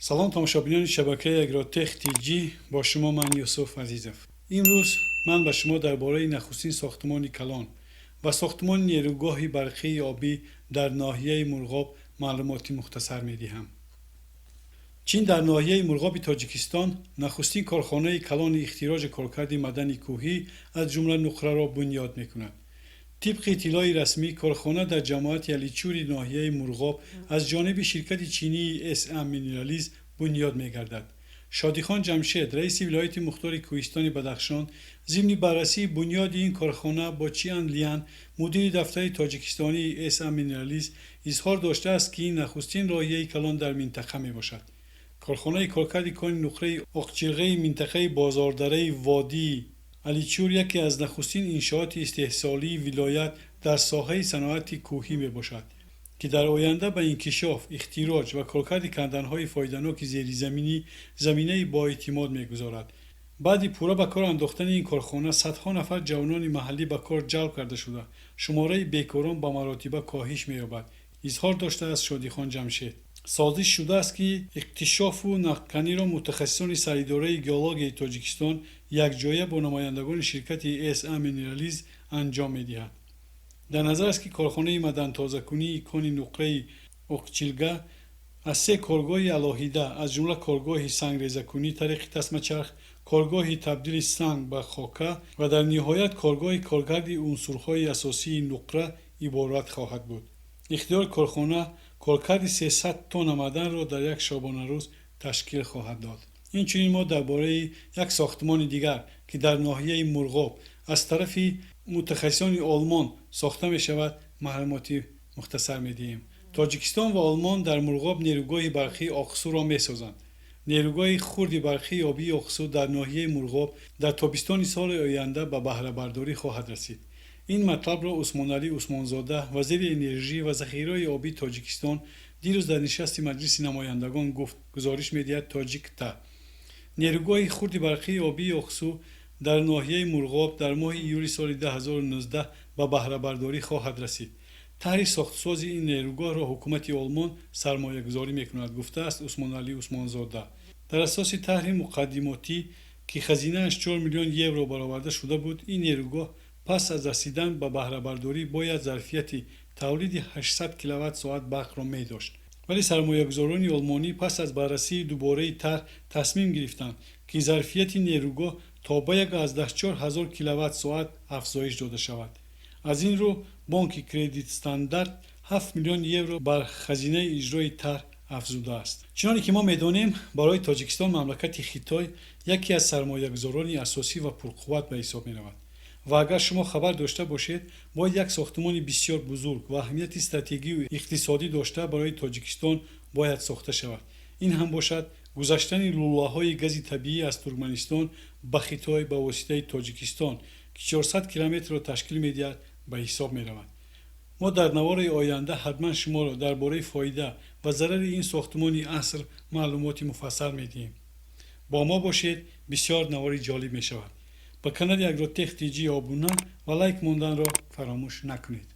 Салом, тамошобинони шабакаи Агротех Тҷ, бо шумо ман, Юсуф Азизов. Имрӯз ман ба шумо дар бораи нахустин сохтмони калон ва сохтмони нерӯгоҳи барқии обӣ дар ноҳияи Мурғоб маълумоти мухтасар медиҳам. Чин дар ноҳияи Мурғоби Тоҷикистон нахустин корхонаи калони ихтироҷи коркарди маъдани кӯҳӣ, аз ҷумла нуқраро бунёд мекунад. Тибқи иттилои расмӣ, корхона дар ҷамоати Аличури ноҳияи Мурғоб аз ҷониби ширкати чинии СА Минерализ бунёд мегардад. Шодихон Ҷамшед, раиси вилояти мухтори кӯҳистони Бадахшон, зимни баррасии бунёди ин корхона бо Чиан Лиан, мудири дафтари тоҷикистонии СА Минерализ, изҳор доштааст, ки ин нахустин лоиҳаи калон дар минтақа мебошад. Корхонаи коркарди кони нуқраи Оқчилғаи минтақаи Бозордараи водии Аличур яке аз нахустин иншооти истеҳсолии вилоят дар соҳаи саноати кӯҳӣ мебошад, ки дар оянда ба инкишоф, ихтироҷ ва коркарди канданҳои фоиданоки зеризаминӣ заминаи боэътимод мегузорад. Баъди пурра ба кор андохтани ин корхона садҳо нафар ҷавонони маҳаллӣ ба кор ҷалб карда шуда, шумораи бекорон ба маротиба коҳиш меёбад, изҳор доштааст Шодихон Ҷамшед. Созиш шудааст, ки иктишофу нақдканиро мутахассисони Саридораи геологияи Тоҷикистон якҷоя бо намояндагони ширкати СА Минерализ анҷом медиҳад. Дар назар аст, ки корхонаи маъдантозакунии кони нуқраи Оқчилга аз се коргоҳи алоҳида, аз ҷумла коргоҳи сангрезакунӣ тариқи тасмачарх, коргоҳи табдили санг ба хока ва дар ниҳоят коргоҳи коркарди унсурҳои асосии нуқра иборат хоҳад буд. Иқтидори корхона коркарди 300 тонна маъданро дар як шабонарӯз ташкил хоҳад дод. Инчунин мо дар бораи як сохтмони дигар, ки дар ноҳияи Мурғоб аз тарафи мутахассисони Олмон сохта мешавад, маълумоти мухтасар медиҳем. Тоҷикистон ва Олмон дар Мурғоб нерӯгоҳи барқии Оқсуро месозанд. Нерӯгоҳи хурди барқии обии Оқсу дар ноҳияи Мурғоб дар тобистони соли оянда ба баҳрабардорӣ хоҳад расид. Ин матлабро Усмоналӣ Усмонзода, вазири энержӣ ва захираҳои обии Тоҷикистон, дирӯз дар нишасти Маҷлиси намояндагон гуфт, гузориш медиҳад Тоҷик Та. Нерӯгоҳи хурди барқии обии Оқсу дар ноҳияи Мурғоб дар моҳи июли соли 2019 ба баҳрабардорӣ хоҳад расид. Тарҳи сохтусози ин нерӯгоҳро ҳукумати Олмон сармоягузорӣ мекунад, гуфтааст Усмоналӣ Усмонзода. Дар асоси тарҳи муқаддимотӣ, ки хазинааш 4 миллион евро бароварда шуда буд, ин нерӯгоҳ пас аз расидан ба баҳрабардорӣ бояд зарфияти тавлиди 800 киловатт соат барқро медошт. Вале сармоягузорони олмонӣ пас аз баррасии дубораи тарҳ тасмим гирифтанд, ки зарфияти нерӯгоҳ то ба 1,4 ҳазор киловатт соат афзоиш дода шавад. Аз ин рӯ бонки Кредит Стандарт 7 миллион евро бар хазинаи иҷрои тарҳ афзудааст. Чуноне ки мо медонем, барои Тоҷикистон мамлакати Хитой яке аз сармоягузорони асосӣ ва пурқувват ба ҳисоб меравад. Ва агар шумо хабар дошта бошед, бояд як сохтмони бисёр бузург ва аҳамияти стратегию иқтисодӣ дошта барои Тоҷикистон бояд сохта шавад. Ин ҳам бошад гузаштани лӯлаҳои гази табиӣ аз Туркманистон ба Хитой ба воситаи Тоҷикистон, ки 400 километрро ташкил медиҳад, ба ҳисоб меравад. Мо дар навори оянда ҳатман шуморо дар бораи фоида ва зарари ин сохтмони аср маълумоти муфассал медиҳем. Бо мо бошед, бисёр навори ҷолиб мешавад. Ба канали Агротех Тҷ обуна ва лайк монданро фаромӯш накунед.